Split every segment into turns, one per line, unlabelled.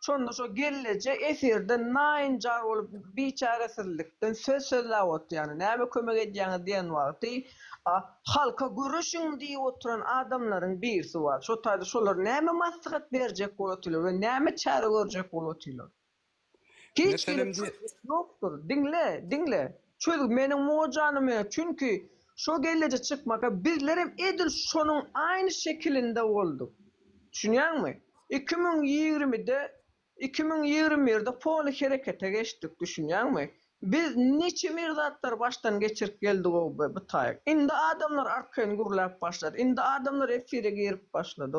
Şonda şo gelneje efirde naýynjar bolup biçäresizlikden söz sözläp otyrýany, näme kömek edýäňiz diýen wagty halka göreşiň diýip oturan adamlaryň birisi bar. Şo taýda şolar näme maslahat berjek bolup otyrlar we näme çäre görjek bolup otyrlar? Hiç hili çözgüt ýokdur. Diňle, diňle. Çözgüt meniň muňa janym ýok. Çünki şo gelneje çykmaka bizlerem edil şonuň aýny şekilinde bolduk. Düşünýäňmi? 2020-de, 2021-de poly herekete geçdik, düşünýäňmi? Biz niçe bir zatlary başdan geçirip geldik-ow bu taýyk. Indi adamlar arkaýyn gürläp başlady. Indi adamlar efire girip başlady.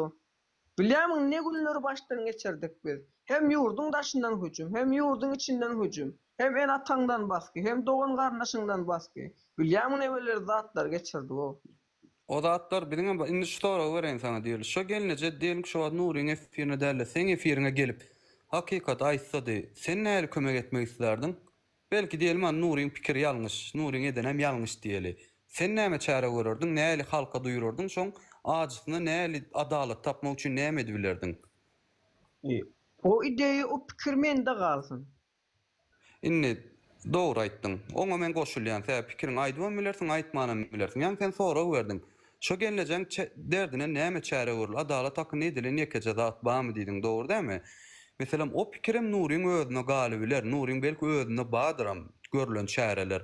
Bilýärmiň ne günleri başdan geçirdik biz. Hem ýurduň daşyndan hüjüm, hem ýurduň içinden hüjüm, hem ene-ataňdan basgy, hem dogan-garyndaşyňdan basgy. Bilýärmiň nebeleri zatlary geçirdik-ow.
O zatlar biziňem bar. Indi şu soragy bereýin saňa diýeli. Şo gelneje diýelim ki şu wagt Nuryň efirine dälde seň efiriňe gelip hakykaty aýtsady, sen nähili kömek etmek islärdiň? Belki diýelim hany Nuryň pikiri ýalňyş, Nuryň edenem ýalňyş diýeli. Sen näme çäre görerdiň, nähili halka duýurardyň, şoň ajysyna nähili adalat tapmak üçin näme edibilerdiň?
O ideýa, o pikir mende galsyn.
Indi dogry aýtdyň. Oňa men goşulýan. Sebäbi pikiriňi aýdybam bilersiň, aýtmanam bilersiň. Ýagny sen sorag berdiň. Şo gelnejeň derdine näme çäre görüldi? Adalat hakynda edilen ýekeje zat barmy diýdiň. Dogry dälmi? Meselem, o pikirem Nuryň özüne galybiler. Nuryň belki özünde bardyram görlen çäreler.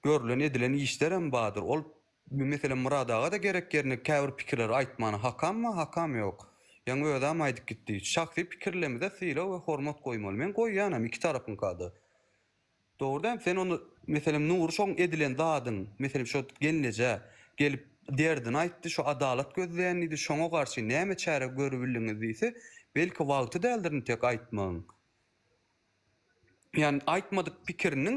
Görlen, edilen işlerem bardyr. Ol Meselem Myrat aga-da gerek ýerinde käbir pikirleri aýtmana hakam bar, hakam ýok. Ýaňy özem aýdyp gitdi. Şahsy pikirlemize sylag we hormat goýmaly. Men goýýanam iki tarapyňkada. Dogry dälmi? Sen onda meselem Nury şoň edilen zadyň, meselem şo gelnejä gelip derdini aýtdy, şo adalat gözleýän diýdi, şoňa garşy näme çäre görübildiňiz diýse, belki wagty däldir intek aýtmagyň. Ýagny aýtmadyk pikiriniň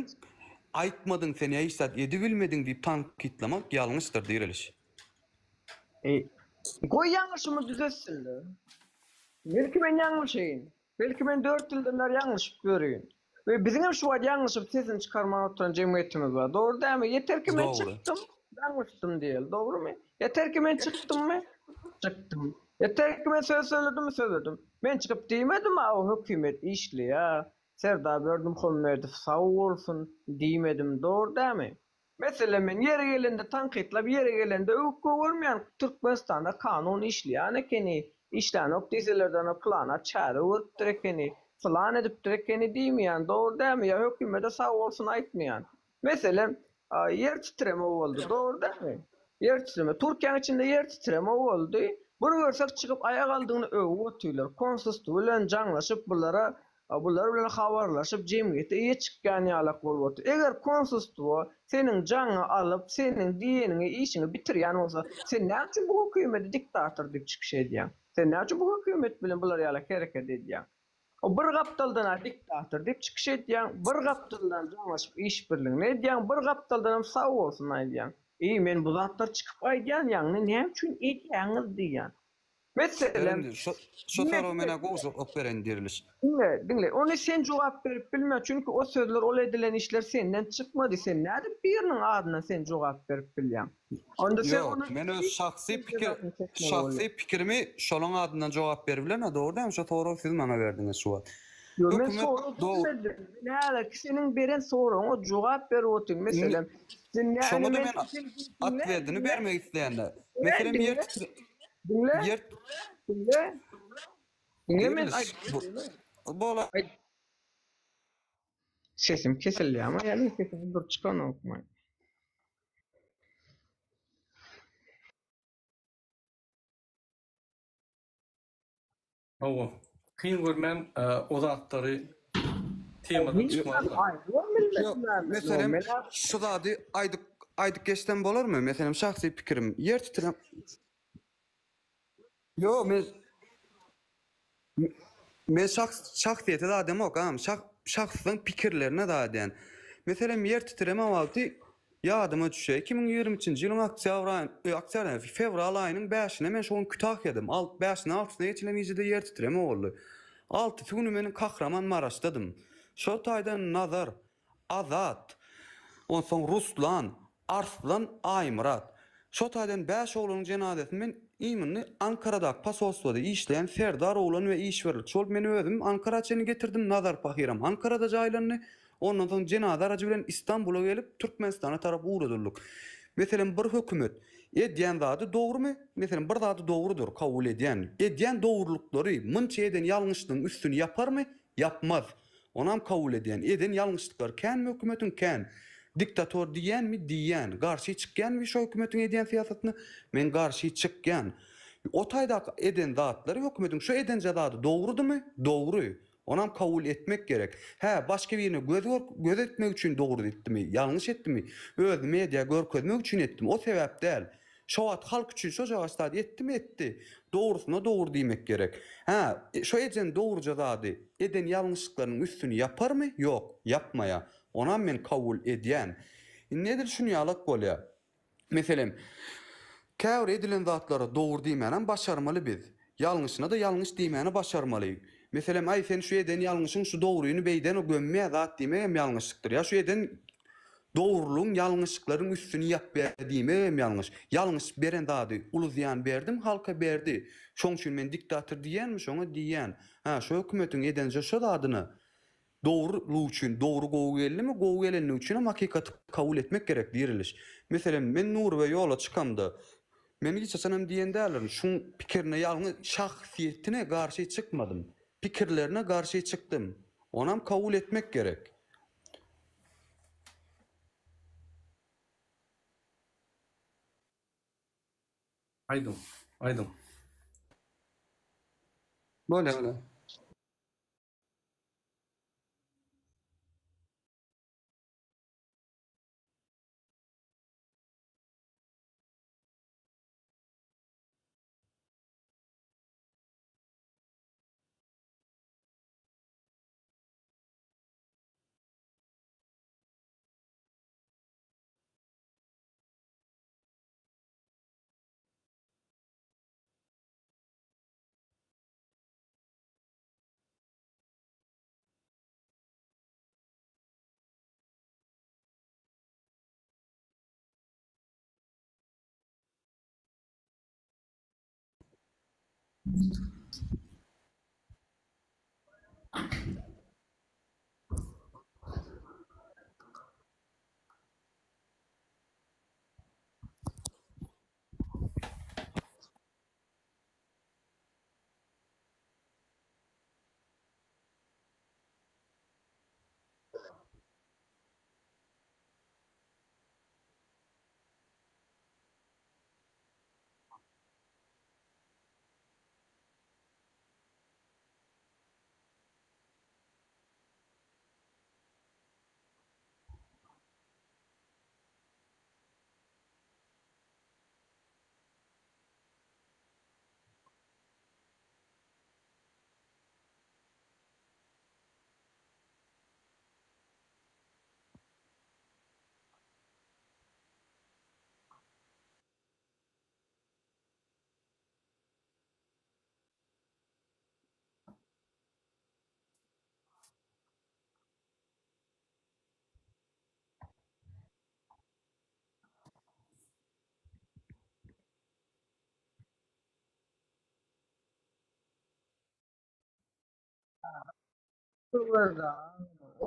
aýtmadyň sen hiç zat edibilmediň diýip tankytlamak ýalňyşdyr Diriliş.
Eý, goý ýalňyşymy düzetsinler. Belki men ýalňyşaýyn. Belki men dört ýyldan bäri ýalňyşyp ýörin. We biziňem şu wagt ýalňyşyp sesini çykarman oturan jemgyýetimiz bar. Dogry dälmi? Ýeter ki men çykdym, ýalňyşdym diýeli. Dogrymy? Ýeter ki men çykdymmy? Çykdym. Ýeter ki men söz sözledimmi? Sözledim. Men çykyp diýmedim-a o hökümet işleýär, Serdar Berdimuhamedow sag bolsun diýmedim. Dogry dälmi? Meselem men ýeri gelende tankytlap ýeri gelende öwüp goýbermeýän Türkmenistanda kanun işleýän ekeni, işlänok diýselerde ony pylana çäre görüpdir ekeni, pylan edipdir ekeni diýmeýän dogry dälmi ýa hökümede sag bolsun aýtmaýan. Meselem ýer titreme boldy dogry dälmi? Ýer titreme Türkiýäň içinde ýer titreme boldy bir görsek çykyp aýak aldygyny öwüp otyrlar konsulstwo bilen jaňlaşyp bulara Bular bilen habarlaşyp jemgyýete eýe çykýan ýalak bolup otyr. Eger konsulstwo seniň jaňyňy alyp, seniň diýeniňi, işiňi bitirýän bolsa, sen näme üçin bu hökümete diktator diýip çykyş edýäň? Sen näme üçin bu hökümet bilen bular ýalak hereket edýäň? O bir gapdaldan-a diktator diýip çykyş edýäň, bir gapdaldan jaňlaşyp işbirligini edýäň, bir gapdaldanam sag bolsun aýdýaň. Eý, men bu zatlary çykyp aýdýan, ýagny näme üçin edýäňiz diýýän. Meselem,
Indi şo şo soraga menä gowy jogap bereýin Diriliş.
Diňle, diňle. Ony sen jogap berip bilme, çünki o sözler, ol edilen işler senden çykmady. Sen nädip biriniň adyndan sen jogap berip bilýäň?
Onda sen Ýok, ony men öz şahsy pikir şahsy pikirimi şolaň adyndan jogap berip bilerin, dogry dälmi? Şo soragy siz maňa berdiňiz şu wagt.
Ýok, men sorag bermedim. Men häzirki seniň beren soragyňa jogap berip otyryn. Meselem,
sen näme Şoňa-da men otwedini bermek isleýän-de. Meselem, ýer
Diňle. Ýer Diňle. Diňle men
Bola.
Sesim kesilýärmi ýa men sesim dur çykanokmy?
Hawa. Kyn görmän o zatlary temadan çykmaly.
Ýok, meselem, şu zady aýdyp aýdyp geçsem bolarmy? Meselem, şahsy pikirim, ýer titrem Ýok, men Men şahs şahsyýete zat demok agam, şah şahsyň pikirlerine zat edýän. Meselem, ýer titreme wagty ýadyma düşýär, 2023-nji ýylyň oktýabr aýy, oktýabr däl, fewral aýynyň bäşine men şo gün Kütahýadym. Alt bäşinden altysyna geçilen gijede ýer titreme boldy. Altysy güni men Kahramanmaraşdadym. Şo taýdan Nazar, Azat, onsoň Ruslan, Arslan, Aýmyrat. Şo taýdan bäş oglanyň jenazesini men. Imini Ankaradaky posolstwoda işleýän Serdar oglan we işbirlikçi bolup men özüm Ankara çenli getirdim, Nazar pahyram Ankarada jaýlandy. Ondan soň jenaza arajy bilen Istanbula gelip Türkmenistana tarap ugradyldyk. Meselem bir hökümet edýän zady dogrumy? Meselem bir zady dogrudyr kabul edýän. Edýän dogrulyklary munça eden ýalňyşlygyň üstüni ýaparmy? Ýapmaz. Onam kabul edýän. Eden ýalňyşlyklary känmi hökümetiň? Kän. Diktator diýýänmi? Diýýän. Garşy çykýanmy şo hökümetiň edýän syýasatyna? Men garşy çykýan. O taýdaky eden zatlary hökümetiň şo edenje zady dogrudymy? Dogry. Onam kabul etmek gerek. Hä, başga birine göz göz etmek üçin dogry etdimi, ýalňyş etdimi, özüni media görkezmek üçin etdimi, o sebäp däl. Şo wagt halk üçin şojagaç zat etdimi, etdi. Dogrusyna dogry diýmek gerek. Hä, şo eden dogruja zady, eden ýalňyşlyklarynyň üstüni ýaparmy? Ýok, ýapmaýa. Onam men kabul edýän. Indi edil şunýalak bolýa. Meselem, käbir edilen zatlara dogry diýmänem başarmaly biz. Ýalňyşyna-da ýalňyş diýmäni başarmaly. Meselem, aý sen şu eden ýalňyşyň şu dogryny beýden gömýä zat diýmegem ýalňyşlykdyr. Ýa şu eden dogrulygyň ýalňyşlyklaryň üstüni ýapýa diýmegem ýalňyş. Ýalňyş beren zady uly zyýan berdim halka berdi. Şoň üçin men diktator diýýänmi şoňa diýýän. Hä şu hökümetiň edenje şo zadyna Dogry ly üçin dogry gowy geldimi gowy gelenligi üçinem hakykaty kabul etmek gerek diriliş. Meselem men Nury we ýola çykamda men hiç haçanam diýen däldirin şuň pikirine ýalňy şahsyýetine garşy çykmadym pikirlerine garşy çykdym onam kabul etmek gerek.
Aýdyň aýdyň.
Bolýa bolýa.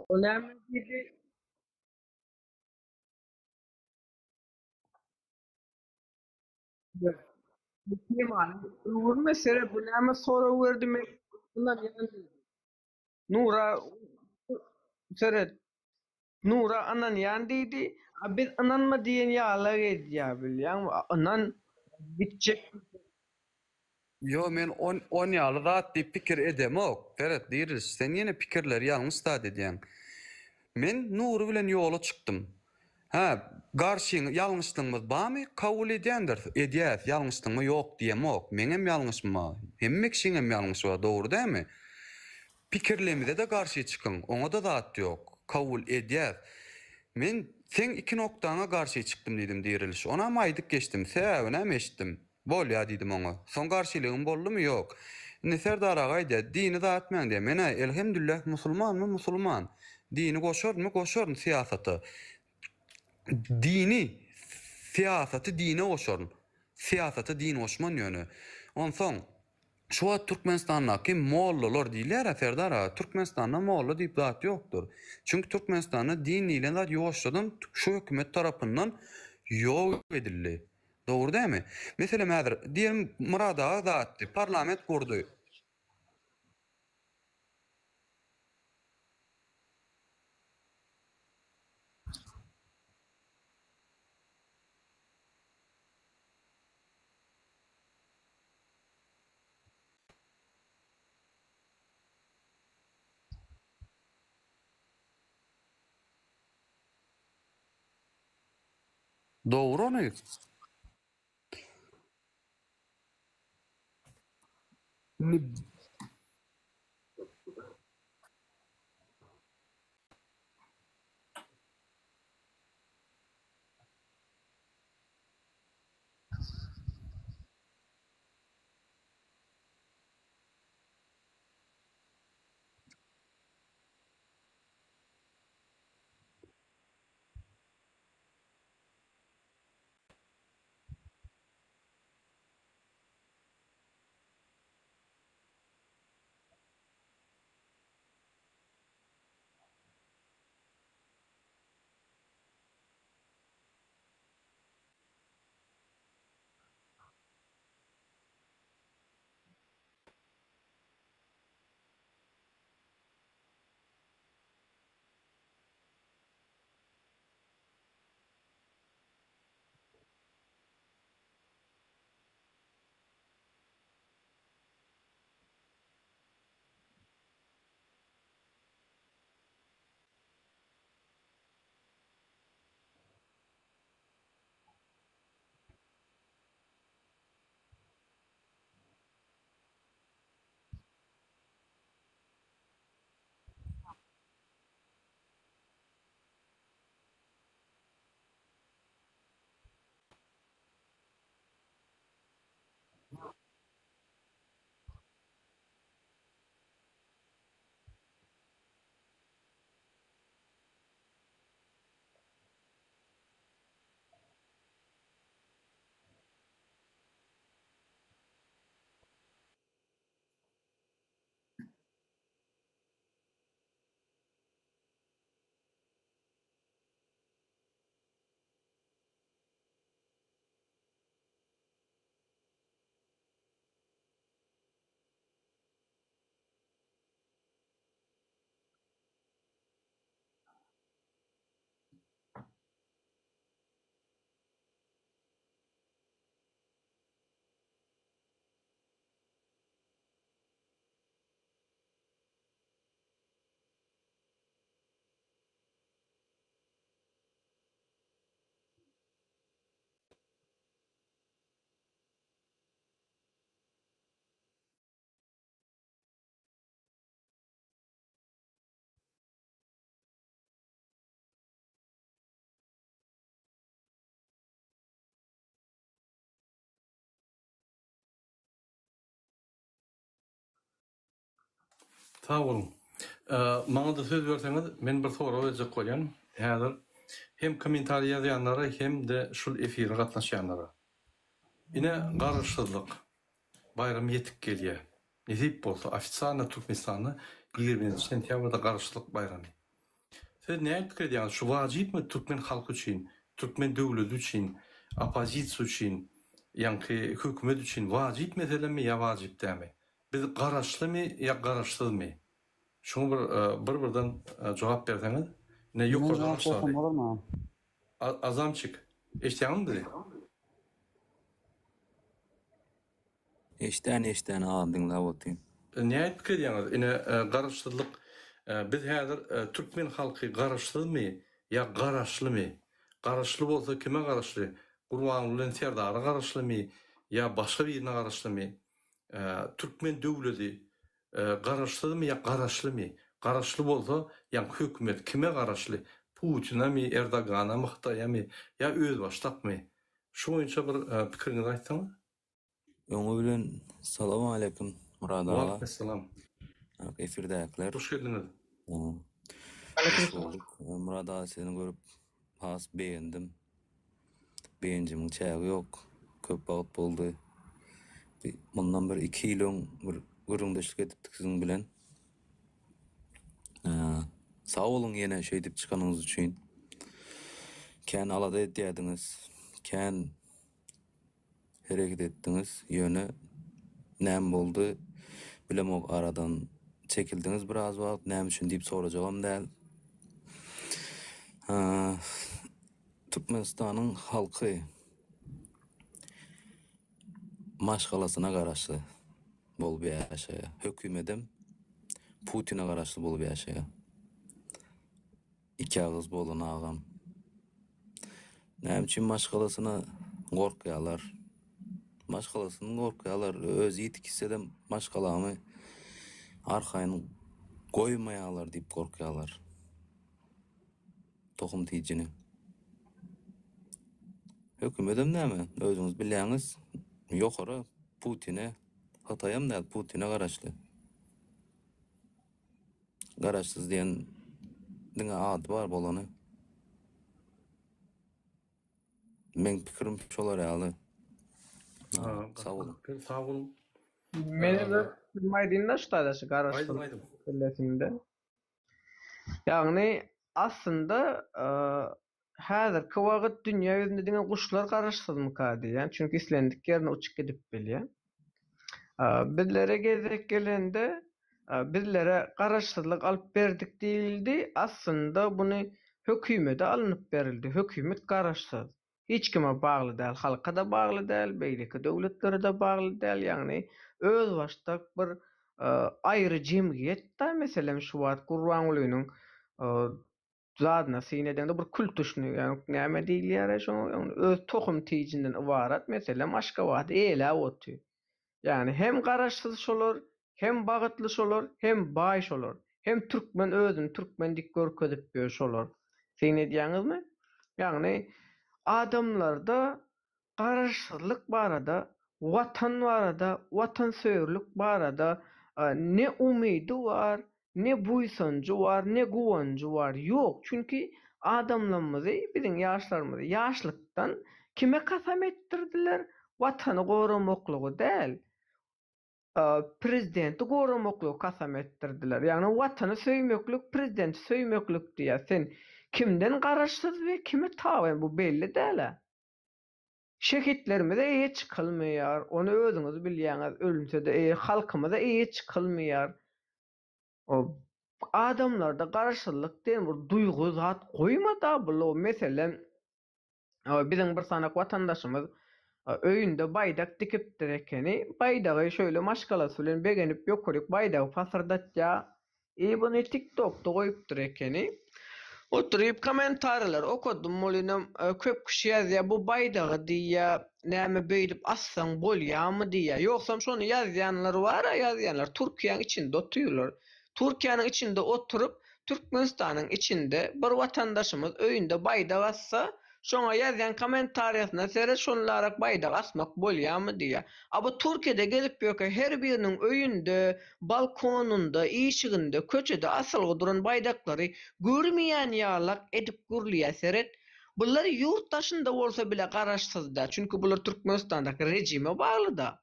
O näme diýdi? Bu temany öwürme seret bu näme sorag berdi men ynanýan diýdi. Nura seret Nura ynanýan diýdi. A biz ynanma diýen ýalyk edýär bilýäňmi? Ynan gitjek.
Ýo men on on ýaly zat diýip pikir edemok. Seret Diriliş sen ýene pikirleri ýalňyş zat edýäň. Men Nury bilen ýola çykdym. Hä garşyň ýalňyşlygymyz bamy kabul edýändiris edýäs ýalňyşlygma ýok diýemok. Meňem ýalňyşym bar. Hemme kişiňem ýalňyşy bar dogry dämi? Pikirlemizede garşy çykyň, oňada zat ýok. Kabul edýäs. Men seň iki noktaňa garşy çykdym diýdim Diriliş. Onam aýdyp geçdim. Sebäbinem eşitdim. Bolýa diýdim oňa. Soň garşylygym boldumy? Ýok. Indi Serdar aga aýdýar, dini zat etmäň diýýär. Men-ä elhemdülläh musulmanmy? Musulman. Dini goşarynmy? Goşaryn syýasata. Dini, syýasaty dine goşaryn. Syýasata din goşman ýöne. Onsoň şu wagt Türkmenistandaky mollalar diýilýär-ä Serdar aga, Türkmenistanda molla diýip zat ýokdur. Çünki Türkmenistanda din diýlen zat ýuwaşjadan şu hökümet tarapyndan ýok edildi. Dogry dälmi? Meselem häzir diýelim Myrat aga zatdy, parlament gurdy. Dogry ony.
Indi Sag boluň. Maňa-da söz berseňiz, men bir sorag berjek bolýan. Häzir hem kommentariý ýazýanlara hem-de şul efire gatnaşýanlara. Ine Garaşsyzlyk baýramy ýetip gelýär. Nesip bolsa ofitsialno Türkmenistanda 20-nji sentýabrda Garaşsyzlyk baýramy. Siz nähili pikir edýäňiz şu wajypmy türkmen halky üçin, türkmen döwleti üçin, oppozisiýa üçin, ýaňky hökümet üçin wajyp meselemi ýa wajyp dälmi? Biz garaşlymy ýa garaşsyzmy? Şuňa bir bir birden jogap berseňiz. Ine
Men
ýokardan
jogap bersem
başlady.
bolarmy?
Azamçik, eşitýäňizmi bizi?
Eşdän eşdän agam diňläp otyryn.
Nädip pikir edýäňiz ine garaşsyzlyk biz häzir türkmen halky garaşsyzmy ýa garaşlymy garaşly bolsa kime garaşly Gurbanguly bilen Serdara garaşlymy ýa başga birine garaşlymy türkmen döwledi garaşsyzmy ýa garaşlymy garaşly bolsa ýaňky hökümet kime garaşly Putinemi Erdoganamy Hytaýamy ýa özbaşdakmy şu boýunça bir pikiriňizi aýtsaňyz.
Öňi bilen Salowmaleýkim Myrat aga.
Waleýkim
Efirdäkiler.
Hoş geldiňiz.
Hoş bulduk. Myrat aga sizi görüp has begendim. Begenjimiň çägi ýok. Köp wagt boldy. Bir mundan bir iki ýyl öň bir gürrüňdeşlik edipdik siziň bilen. Sag boluň ýene şeýdip çykanyňyz üçin. Kän alada edýärdiňiz. Kän hereket etdiňiz. Ýöne näme boldy bilemok aradan çekildiňiz biraz wagt. Näme üçin diýip sorajagam däl. Türkmenistanyň halky maşgalasyna garaşly bolup ýaşaýar. Hökümedem Putine garaşly bolup ýaşaýar. Ikiagyz bolan agam. Näme üçin maşgalasyna gorkýarlar? Maşgalasyny gorkýarlar. Özi ýitip gitse-de maşgalamy arkaýyn goýmaýarlar diýip gorkýarlar. Tohum tijini. Hökümedem näme? Özüňiz bilýäňiz. Ýokary Putine, Hytaýam däl, Putine garaşly. Garaşsyz diýen diňe ady bar bolany. Meň pikirim şolar ýaly. Sag boluň.
Sag boluň.
Meni bir pikirim aýdynda şu taýda şu garaşsyzlyk meselesinde. Ýagny aslynda häzirki wagt dünýä ýüzünde diňe guşlar garaşsyzmyka diýýän. Çünki islendik ýerine uçup gidip bilýär. Bizlere gezek gelende bizlere garaşsyzlyk alyp berdik diýildi. Aslynda buny hökümede alnyp berildi. Hökümet garaşsyz. Hiç kime bagly däl, halka-da bagly däl, beýleki döwletlere-de bagly däl, ýagny özbaşdak bir aýry jemgyýet-dä, meselem, şu wagt Gurbangulynyň zadyna syn edeňde bir kültüşni, ýagny näme diýilýär-aý şoňa, ýagny öz tohum-tijinden ybarat, meselem, Aşgabady eýeläp otyr. Ýagny hem garaşsyz şolar, hem bagytly şolar, hem baý şolar. Hem türkmen özüni türkmen dik görkezip ýör şolar. Syn edýäňizmi? Ýagny adamlarda garaşsyzlyk barada, watan barada, watansöýerlik barada ne umydy bar, Ne buýsanjy bar, ne guwanjy bar. Ýok, çünki adamlarymyzy, biziň ýaşlarymyzy ýaşlykdan kime kasam etdirdiler? Watany goramaklygy däl, prezidenti goramaklygy kasam etdirdiler. Ýagny Watany söýmeklik, prezidenti söýmeklik diýýär. Sen kimden garaşsyz we kime tabyn bu belli däl-ä. Şehitlerimize eýe çykylmaýar, ony özüňiz bilýäňiz, ölünse-de eýe, halkymyza eýe çykylmaýar. O adamlarda garaşsyzlyk diýen bir duýgy zat goýmada bul meselem biziň bir sanak watandaşymyz öýünde baýdak dikipdir ekeni, baýdagy şöýle maşgalasy bilen begenip ýokaryk baýdagy pasyrdatýar. I buny tik tokda goýupdyr ekeni. Oturyp kommentariýalary okadym welinem köp kişi ýazýa bu baýdagy diýýä näme beýdip assaň bolýamy diýýä. Ýogsam şony ýazýanlar bara ýazýanlar Türkiýäň içinde otyrlar. Türkiýäniň içinde oturyp Türkmenistanyň içinde bir watandaşymyz öýünde baýdak assa Şoňa ýazýan kommentariýasyna seret şonlarak baýdak asmak bolýamy diýýä. A bu Türkiýede gezip ýörkä her biriniň öýünde, balkonynda, işiginde, köçede asylgy duran baýdaklary görmeýän ýalak edip gürleýä seret. Bular ýurt daşynda bolsa bile garaşsyzda çünki bular Türkmenistandaky rejime baglyda.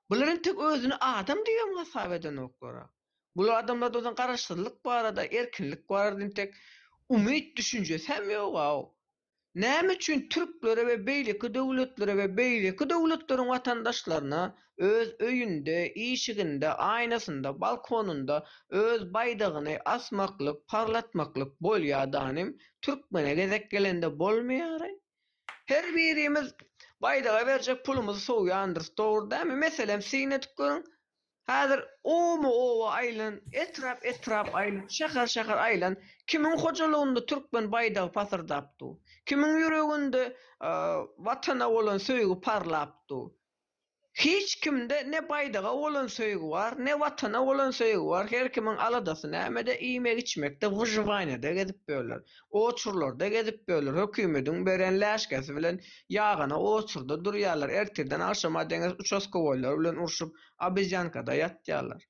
Bular entek özüni adam diýibem hasap edenoklara. Bular adamlarda ozan garaşsyzlyk barada, erkinlik barada entek umyt düşünjesi hem ýogaw. Näme üçin türklere we beýleki döwletlere we beýleki döwletleriň watandaşlaryna öz öýünde, işiginde, aýnasynda, balkonynda öz baýdagyny asmaklyk, parlatmaklyk bolýa danym, türkmene gezek gelende bolmaýaraý? Her birimiz baýdaga berjek pulumyzy sowýandyrys, dogry dälmi? Meselem, syn edip görüň, häzir oba-oba aýlan, etrap-etrap aýlan, şäher-şäher aýlan, kimiň hojalygynda türkmen baýdagy pasyrdap dur? Kimiň ýüreginde Watana bolan söýgi parlap dur? Hiç kimde ne baýdaga bolan söýgi bar, ne Watana bolan söýgi bar, her kimiň aladasy nämede, iýmek-içmekde, wyžiwaniýada gezip ýörler, oçurlarda gezip ýörler, hökümediň beren läşgesi bilen ýagana oçurda durýarlar, ertirden agşama deňiz uçaskowoýlar bilen urşup, obezýankada ýatýarlar.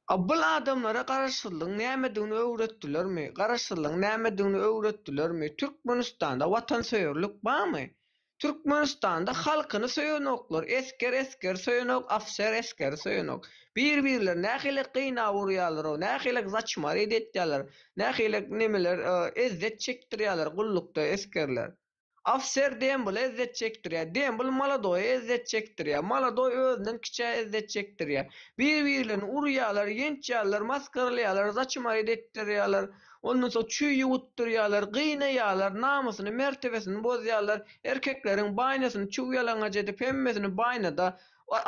A bul adamlara garaşsyzlygyň nämedigini öwretdilermi? Garaşsyzlygyň nämedigini öwretdilermi? Türkmenistanda watansöýerlik barmy? Türkmenistanda halkyny söýenoklar, esger esgeri söýenok, ofser esgeri söýenok. Bir-birlerini nähili gynap urýarlar-ow, nähili zaçmarit etýärler, nähili nemeler ezzet çekdirýärler gullukda esgerler. Ofser dembile ezzet çekdirýär, dembil molodoýa ezzet çekdirýär, molodoý özünden kiçä ezzet çekdirýär. Bir-birlerini urýarlar, ýençýärler, masgaralaýarlar, zaçmarit etdirýärler. Ondan soň çüý ýuwutdyrýarlar, gynaýarlar, namysyny, mertebesini bozýarlar, erkekleriň baýnasyny çüw-ýalaňaç edip, hemmesini baýnada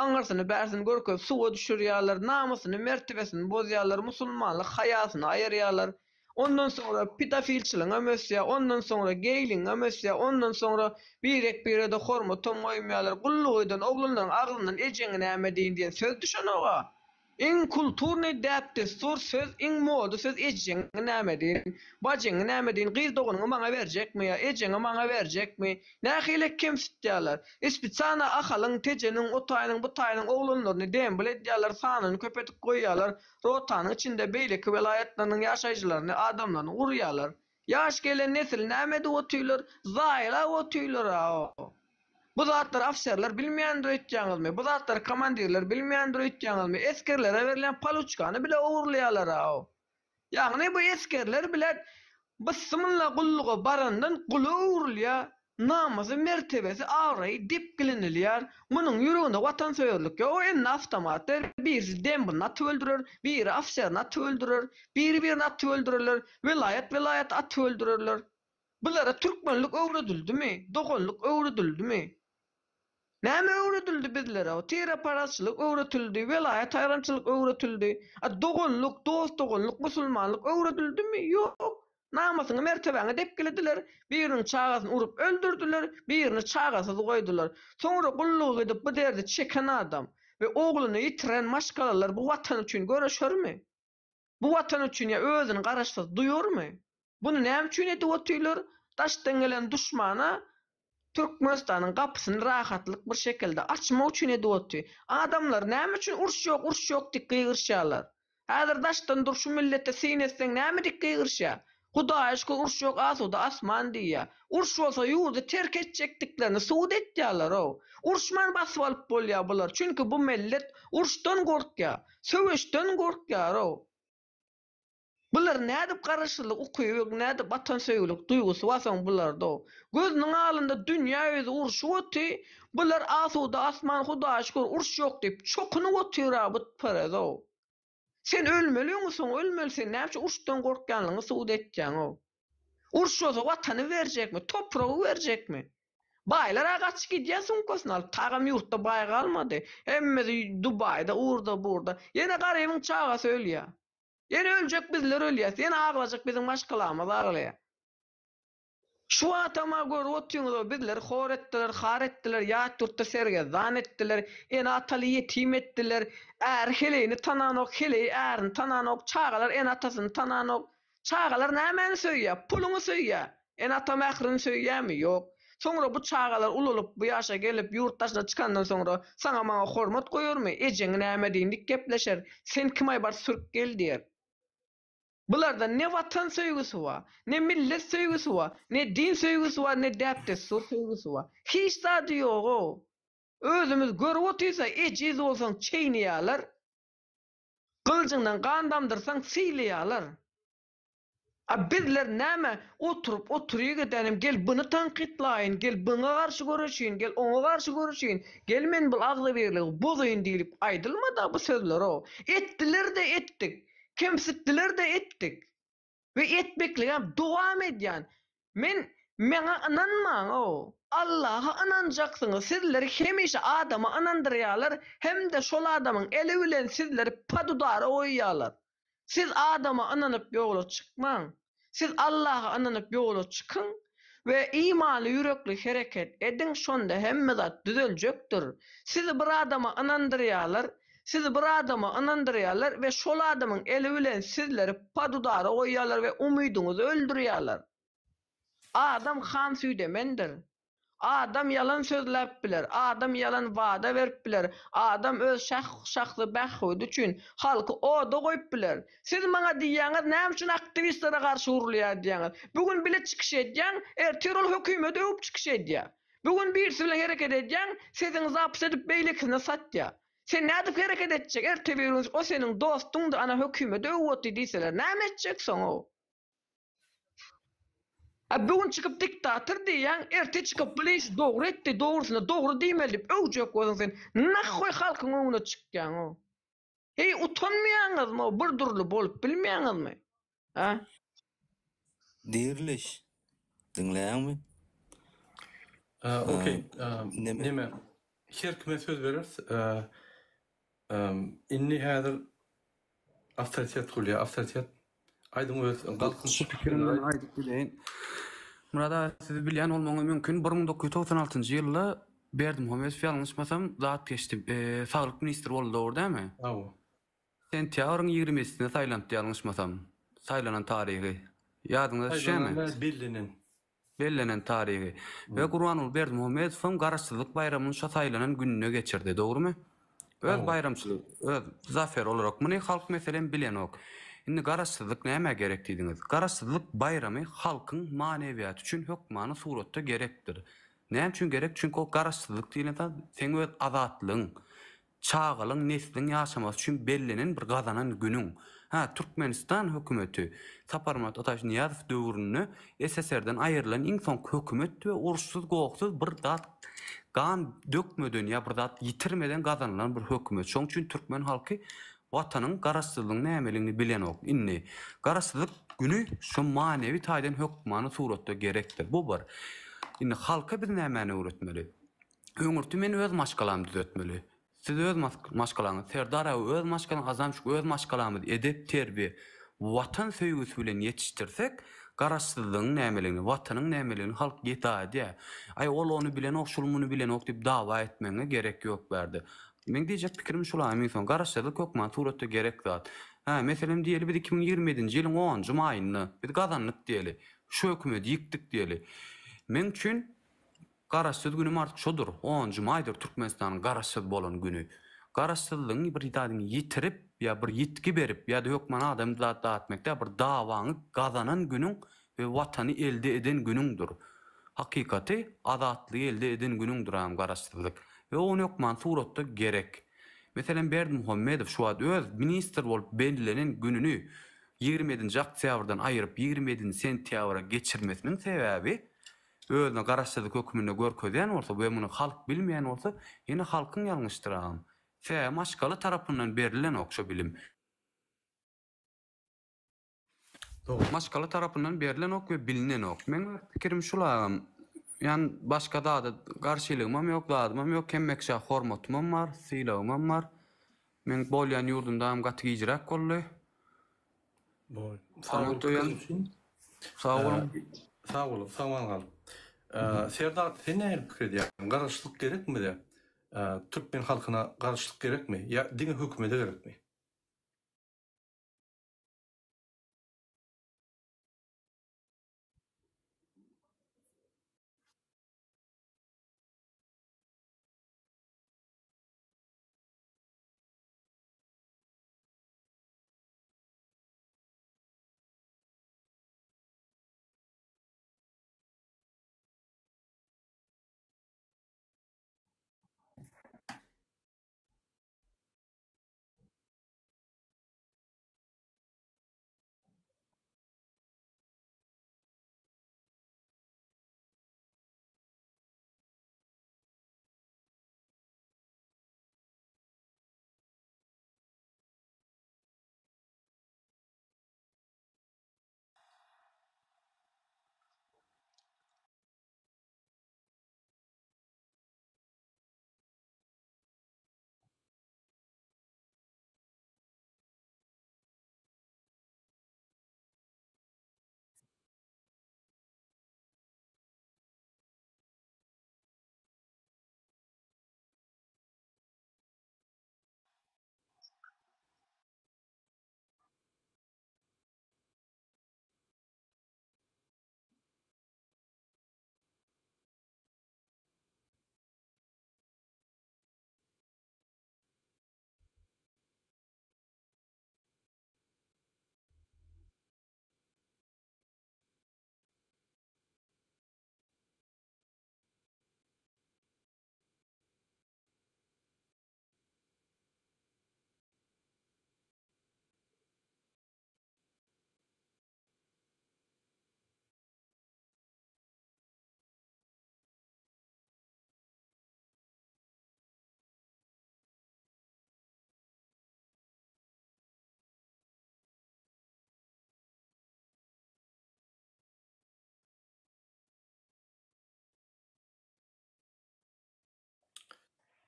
aňyrsyny-bärsini görkezip suwa düşürýärler, namysyny, mertebesini bozýarlar, musulmanlyk haýasyny aýyrýarlar. Ondan soňra pedofilçiligiňem ösýär, ondan soňra geýligiňem ösýär, ondan soňra birek-birede hormatam goýmaýarlar. Gulluk eden oglanlaryň agzyndan ejeňi näme diýin diýen söz düşenog-a. Iň kulturnyý däp-dessur söz, iň moda söz ejeňi näme diýin, bajyňy näme diýin, gyz doganyňy maňa berjekmi ýa ejeňi maňa berjekmi? Nähili kemsitýärler. Spesialno Ahalyň, Tejeniň, o taýynyň, bu taýynyň oglanlaryny dembel edýärler, sanyny köp edip goýýarlar, rotanyň içinde beýleki welaýatlarynyň ýaşaýjylaryny, adamlaryny urýarlar. Ýaş gelen nesil näme edip otyrlar? Zaýalap otyrlar-a. Bu zatlary ofiserler bilmeýändir öýtýäňizmi? Bu zatlary komandirler bilmeýändir öýtýäňizmi? Esgerlere berilýän paluçkany bile ogurlaýarlar-a. Ýagny bu esgerler bile bysymylla gulluga barandan gula öwrülýär, namysy, mertebesi, abraýy depgilenilýär. Munuň ýüreginde watansöýerlik ýok, eline awtomat ber, birisi dembuny atyp öldürer, biri ofiserini atyp öldürer, biri-birini atyp öldürerler, welaýat-welaýaty atyp öldürerler. Bulara türkmenlik öwredildimi? Doganlyk öwredildimi? Näme öwredildi bizlere? Tireparazçylyk öwretildi, welaýat aýramçylyk öwretildi. A doganlyk, dost-doganlyk, musulmanlyk öwredildimi? Ýok. Namysyňy, mertebäňi depgilediler, biriniň çagasyny urup öldürdiler, birini çagasyz goýdular. Soňra gulluga gidip bu derdi çeken adam we ogluny ýitiren maşgalalar bu watan üçin göreşermi? Bu watan üçin ýa özüni garaşsyz duýarmy? Buny näme üçin edip otyrlar? Daşdan gelen duşmana Türkmenistanyň gapysyny rahatlyk bir şekilde açmak üçin edip otyr. Adamlar näme üçin uruş ýok, uruş ýok diýip gygyryşýarlar? Häzir daşdan dur şu millete syn etseň näme diýip gygyryşýar? Hudaýa şükür uruş ýok asuda asman diýýär. Uruş bolsa ýurdy terk etjekdiklerini subut etýärler-ow. Uruşman basyp alyp bolýar bular. Çünki bu millet uruşdan gorkýar. Söweşden gorkýar-ow. Bular nädip garaşsyzlyk ukyby, nädip watansöýgülik duýgusy bar soň bularda-ow. Gözüniň alynda dünýä ýüzi urşup oty, bular asuda asman Hudaýa şükür uruş ýok diýip çokunyp otyr-a butperez-ow. Sen ölmeli öňi soňy ölmeli sen näme üçin uruşdan gorkýanlygyňy subut etýäňow. Uruş bolsa watany berjekmi, topragy berjekmi? Baýlar-a gaçyp gidýär sumkasyny alyp, tagam ýurtda baý galmady. Hemmesi Dubaýda, urda-burda. Ýene garybyň çagasy ölýär. Ýene öljek bizler ölýäs, ýene aglajak biziň maşgalamyz aglaýar. Şu wagtam-a görüp otyňyz-ow, bizleri hor etdiler, har etdiler, ýat ýurtda sergezdan etdiler, ene-ataly ýetim etdiler, äri heleýini tananok, heleýi ärini tananok, çagalar ene-atasyny tananok. Çagalar nämäni söýýär? Puluňy söýýär. Ene-ata mährini söýýärmi? Ýok. Soňra bu çagalar ulalyp, bu ýaşa gelip, ýurt daşyna çykandan soňra saňa-maňa hormat goýarmy? Ejeňi näme diýin dik gepleşer, sen kim-aý bar sürüp gel diýer. Bularda ne watan söýgüsi bar, ne millet söýgüsi bar, ne din söýgüsi bar, ne däp-dessur söýgüsi bar. Hiç zady ýog-ow. Özümiz görüp otyrsa, ejiz bolsaň çeýneýärler, gylyjyňdan gan damdyrsaň sylaýarlar. A bizler näme, oturyp oturyk edenim, gel buny tankytlaýyn, gel buňa garşy göreşeýin, gel oňa garşy göreşeýin, gel men bul agzybirligi bozaýyn diýlip aýdylmad-a bu sözler-ow. Etdiler-de etdik. Kemsitdiler-de etdik. We etmekligem dowam edýän. Men Maňa ynanmaň-ow. Allaha ynanjaksyňyz. Sizleri hemişe adama ynandyrýarlar hem-de şol adamyň eli bilen sizleri podudara goýýarlar. Siz adama ynanyp ýola çykmaň. Siz Allaha ynanyp ýola çykyň we imanly ýürekli hereket ediň, şonda hemme zat düzeljekdir. Sizi bir adama ynandyrýarlar, sizi bir adama ynandyrýarlar we şol adamyň eli bilen sizleri podudara goýýarlar we umydyňyzy öldürýärler. Adam han süýdemendir. Adam ýalan sözläp biler, adam ýalan wada berip biler, adam öz şahsy bähbidi üçin halky oda goýup biler. Siz maňa diýýäňiz näme üçin aktiwistlere garşy urulýar diýýäňiz. Bu gün bile çykyş edýäň, ertir ol hökümeti öwüp çykyş edýär. Bu gün birisi bilen hereket edýäň, sesiňi zapis edip beýlekisine satýa. Sen nädip hereket etjek, erte bir gün o seniň dostuňdy, ana hökümede öwwatdy diýseler näme etjek soň-ow? A bu gün çykyp diktator diýýäň, erte çykyp bul işi dogry etdi, dogrusyna dogry diýmeli diýip öwjek bolsaň sen nahhoý halkyň öňüne çykýaň-ow? Heý utanmaýaňyzmy bir dürli bolup bilmeýäňizmi? A?
Diriliş. Diňleýäňmi?
Okey. Neme? Her kime söz bereris. Indi häzir awtoritet gulýar. Awtoritet aýdyň öz galkynyş
Şu pikirimi men aýdyp bileýin. Myrat aga siz bilýän bolmagyňyz mümkin 1996-njy ýylda Berdimuhamedow ýalňyşmasam zat geçdi saglyk ministri boldy dogry dälmi?
Hawa.
Sentýabryň ýigrimisinde saýlanypdy ýalňyşmasam. Saýlanan taryhy. Ýadyňyza düşýärmi?
Saýlanan däl bellenen.
Bellenen taryhy. We Gurbanguly Berdimuhamedowam Garaşsyzlyk baýramyny şo saýlanan gününe geçirdi. Dogrumy? Öz baýramçylygy, öz zaferi olarak. Muny halk meselem bilenok. Indi Garaşsyzlyk nämä gerek diýdiňiz. Garaşsyzlyk baýramy halkyň manewiýaty üçin hökmany suratda gerekdir. Näme üçin gerek? Çünki ol Garaşsyzlyk diýlen zat seň öz azatlygyň. Çagalyň, nesliň ýaşamasy üçin bellenen bir gazanan günüň. Hä, Türkmenistan hökümeti Saparmyrat Ataýewiç Nyýazow döwründe SSR-den aýrylan iň soňky hökümetdi we uruşsyz-gohsuz bir zat gan dökmeden ýa bir zat ýitirmeden gazanylan bir hökümet. Şoň üçin türkmen halky Watanyň, Garaşsyzlygyň nämeligini bilenok. Indi Garaşsyzlyk güni şu manewi taýdan hökmany suratda gerekdir. Bu bir. Indi halka biz nämäni öwretmeli? Öňürti men öz maşgalamy düzetmeli. Siz öz maşgalaňyzy, Serdar aga öz maşgalaňy, Azamçyk öz maşgalamyzy edep, terbiýe, Watan söýgüsi bilen ýetişdirsek, Garaşsyzlygyň nämeligini, Watanyň nämeligini halk ýet aýdýar. Aý ol ony bilenok, şul muny bilenok diýip dawa etmegiňe gerek ýok bärde. Meň diýjek pikirim şul agam iň soň Garaşsyzlyk hökman suratda gerek zat. Hä, meselem diýeli biz 2027-nji ýylyň onunjy maýynda biz gazandyk diýeli. Şu hökümeti ýykdyk diýeli. Meň üçin Garaşsyz günüm artyk şodur, onunjy maýdyr Türkmenistanyň garaşsyz bolan güni. Garaşsyzlygyňy bir zadyňy ýitirip ýa bir ýitgi berip ýa-da hökman adam zat datmek däl bir dawaňy gazanan günüň we watany elde eden günüňdir. Hakykaty azatlygy elde eden günüňdir agam garaşsyzlyk. We ony hökman suratda gerek. Meselem Berdimuhamedow şu wagt öz ministr bolup bellenen gününi 27-nji oktýabrdan aýyryp 27-nji sentýabra geçirmesiniň sebäbi özüne garaşsyzlyk höküminde görkezýän bolsa we muny halk bilmeýän bolsa, ýene halkyň ýalňyşdyr agam. Sebäbi maşgala tarapyndan berilenok şo bilim.
Dogry.
Maşgala tarapyndan berilenok we bilinenok. Meň öz pikirim şul agam. Ýan başga zada garşylygymam ýok, zadymam ýok, hemme kişä hormatymam bar, sylagymam bar. Meň bolýan ýurdumdagam gaty gijräk boldy.
Boý. Sag bol pikiriň üçin.
Sag boluň.
Sag bol, sag bol gal. Serdar, sen nähili pikir edýäň? Garaşsyzlyk gerekmi bize? Türkmen halkyna garaşsyzlyk gerekmi ýa diňe hökümete gerekmi?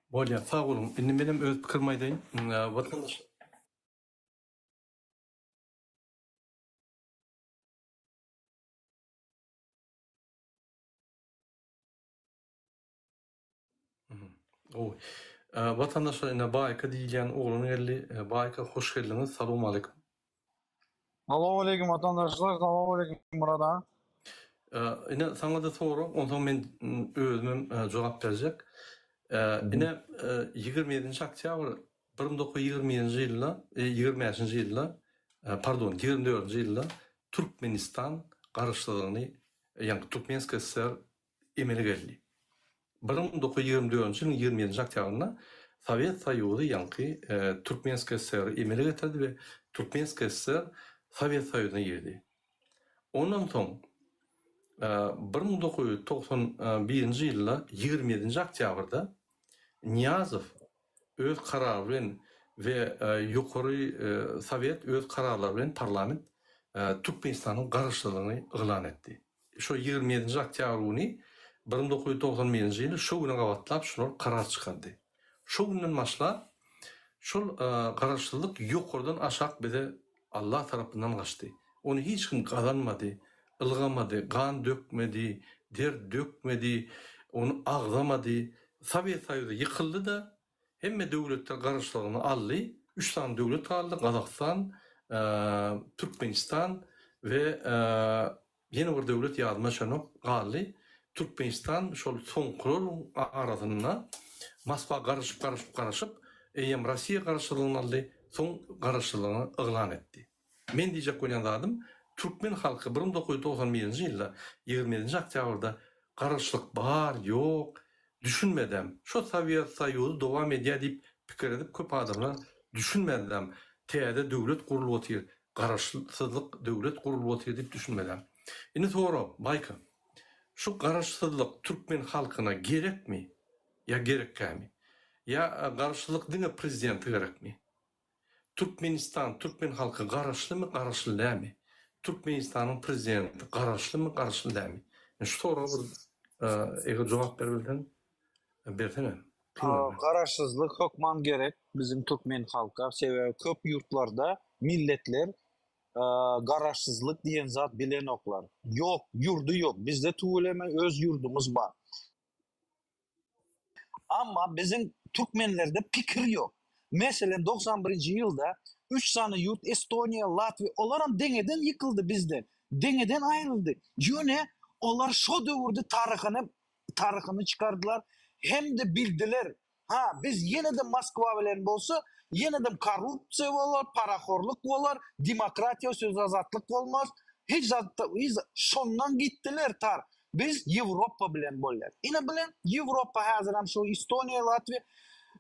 Bolýar, sag boluň. Indi menem öz pikirimi aýdaýyn. Watandaş. Gowy. Watandaşlar ine Baýka diýilýän oglan geldi. Baýka hoş geldiňiz. Salowmaleýkim.
Salowmaleýkim watandaşlar, salowmaleýkim Myrat aga.
Ine saňa-da sorag, onsoň men özümem jogap berjek. Ine 27-nji oktýabr 1927-nji ýylda, 25-nji ýylda, pardon, 24-nji ýylda Türkmenistan garaşsyzlygyny, ýagny Türkmenskiý SSR emele geldi. 1924-nji ýylyň 27-nji oktýabrynda Sowet Soýuzy ýaňky Türkmenskiý SSR-i emele getirdi we Türkmenskiý SSR Sowet Soýuzyna girdi. Ondan soň 1991-nji ýylda 27-nji oktýabrda Nyýazow öz karary bilen we Ýokary Sowet öz kararlary bilen parlament Türkmenistanyň garaşsyzlygyny yglan etdi. Şo 27-nji oktýabr güni 1991-nji ýyly şo güne gabatlap şular karar çykardy. Şo günden başlap şol garaşsyzlyk ýokardan aşak bize Allah tarapyndan gaçdy. Ony hiç kim gazanmady, ylgamady, gan dökmedi, der dökmedi, ony agzamady. Sowet Soýuzy ýykyldy-da, hemme döwletler garaşsyzlygyny aldy. Üç sany döwlet galdy, Gazagystan, Türkmenistan we ýene bir döwlet ýadyma düşenok, galdy. Türkmenistan şol soňkularyň arasynda Moskwa garaşyp, garaşyp, garaşyp, eýýäm Russiýa garaşsyzlygyny aldy, soň garaşsyzlygyny yglan etdi. Men diýjek bolýan zadym, türkmen halky 1991-nji ýylda 27-nji oktýabrda garaşlyk bar, ýok, düşünmedem, şo Sowet Soýuzy dowam edýär diýip pikir edip köp adamlar düşünmedem, täze döwlet gurulyp otyr, garaşsyzlyk döwlet gurulyp otyr diýip düşünmedem. Indi sorag, Baýka, şu garaşsyzlyk türkmen halkyna gerekmi ýa gerekkämi? Ýa garaşsyzlyk diňe prezidente gerekmi? Türkmenistan türkmen halky garaşlymy garaşly dämi? Türkmenistanyň prezidenti garaşlymy garaşly dämi? Indi şu soraga bir eger jogap beribilseň bersene. Kyn bolmaz.
Garaşsyzlyk hökman gerek biziň türkmen halka sebäbi köp ýurtlarda milletler garaşsyzlyk diýen zat bilenoklar. Ýok ýurdy ýok bizde tüweleme öz ýurdumyz bar. Amma biziň türkmenlerde pikir ýok. Meselem 91-nji ýylda üç sany ýurt Estoniýa, Latwiýa olaram deňeden ýykyldy bizden. Deňeden aýryldy. Ýöne olar şo döwürde taryhyny taryhyny çykardylar hem-de bildiler. Ha biz ýene-de Moskwa bilen bolsa ýene-de korrupsiýa bolar, parahorluk bolar, demokratiýa söz azatlyk bolmaz. Hiç zat şondan gitdiler tar. Biz Ýewropa bilen bolýas. Ine bilen Ýewropa häzirem şu Estoniýa, Latwiýa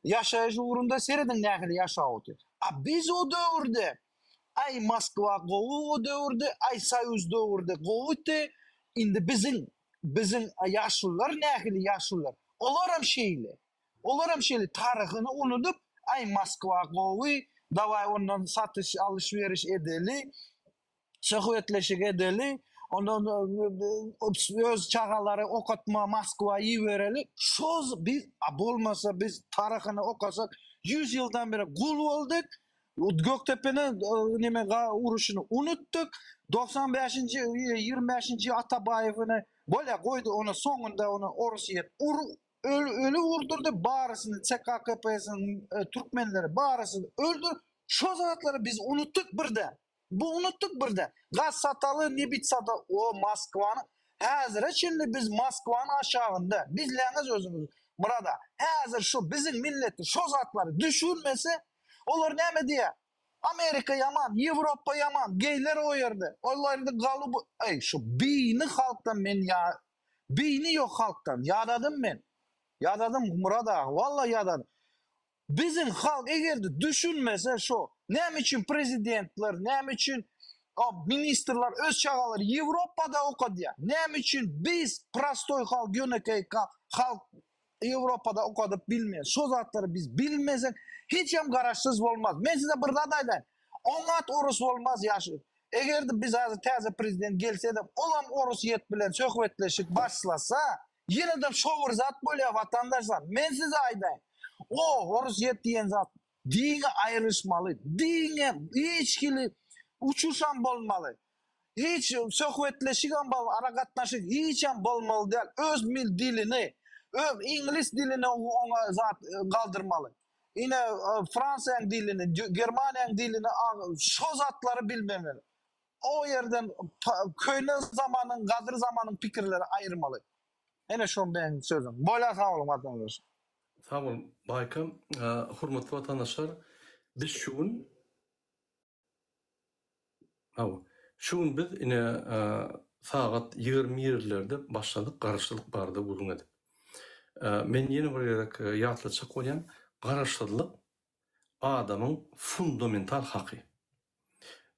ýaşaýyş ugrunda serediň nähili ýaşap otyr. A biz o döwürde aý Moskwa gowy o döwürde, aý Soýuz döwürde gowydy. Indi biziň biziň ýaşulular nähili ýaşulular. Olaram şeýle. Olaram şeýle taryhyny unudyp, aý Moskwa gowy, dawaý ondan satyş alyş-beriş edeli. Söhbetleşik edeli, ondan öz çagalary okatma Moskwa ibereli. Şo biz a bolmasa biz taryhyny okasak 100 ýyldan beri gul boldyk. Gökdepeni neme uruşyny unutdyk. 95-nji 25-nji Atabaýewyny bolýa goýdy ony soňunda ony Orsýet ur öli urdurdy barysyny ÇKKP-siniň türkmenleri barysyny öldür. Şo zatlary biz unutdyk birden. Bu unutdyk birde. Gaz sataly, nebit sataly. O Moskwany häzire çenli biz Moskwanyň aşagynda. Biz leňiz özümiz. Murada, häzir şu biziň milleti şo zatlary düşünmese, olar näme diýer? Amerika ýaman, Ýewropa ýaman, geýler o ýerde. Olar indi galuby, eý şu beýni halkdan men ýa beýni ýok halkdan. Ýadadym men. Ýadadym Murad aga, walla ýadadym. Biziň halk egerde düşünmese şo näme üçin prezidentler näme üçin ministrler öz çagalary Ýewropada okadýar näme üçin biz prostoý halk ýönekeý halk Ýewropada okadyp bilmeýär şo zatlary biz bilmesek hiçem garaşsyz bolmaz men size bir zat aýdaýyn oňat orus bolmaz ýaş egerde biz häzir täze prezident gelsede olam orusýet bilen söhbetleşik başlasa Ýene-de şo bir zat bolýar watandaşlar. Men size aýdaýyn. O Orsýet diýen zat diňe aýrylyşmaly, diňe hiç hili uçuşam bolmaly. Hiç söhbetleşigem bol, aragatnaşyk hiçem bolmaly däl. Öz mil dilini, öz iňlis dilini oňa zat galdyrmaly. Ine Fransiýaň dilini, Germaniýaň dilini şo zatlary bilmemeli. O ýerden köne zamanyň, gadyr zamanyň pikirleri aýyrmaly. Ene şo meň sözüm. Bolýar sag boluň watandaş.
Sag bol Baýka. Hormatly watandaşlar biz şu gün Hawa. Şu gün biz ine sagat 20 birlerde başladyk garaşsyzlyk barada gürrüň edip. Men ýene bir gezek ýatlatjak bolýan, garaşsyzlyk adamyň fundamental haky.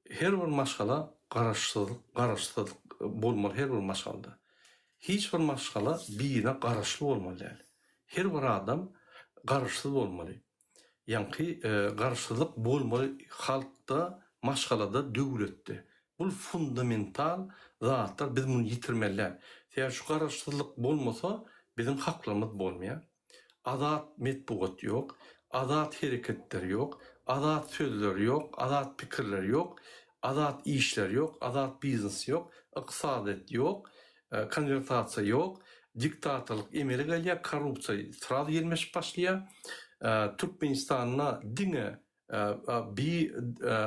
Her bir maşgala garaşsyzlyk garaşsyzlyk bolmaly her bir maşgalada. Hiç bir maşgala birine garaşly bolmaly däl. Her bir adam garaşsyz bolmaly. Ýaňky garaşsyzlyk bolmaly halkda, maşgalada, döwletde. Bul fundamental zatlar biz muny ýitirmeli däl. Sebäbi şu garaşsyzlyk bolmasa biziň haklarymyz bolmaýar. Azat metbugat ýok, azat hereketler ýok, azat sözler ýok, azat pikirler ýok, azat işler ýok, azat biznes ýok, ykdysadyýet ýok, konwertasiýa ýok, diktatorlyk emele gelýär, korrupsiýa sraz ýelmeşip başlaýar. Türkmenistanda diňe Bi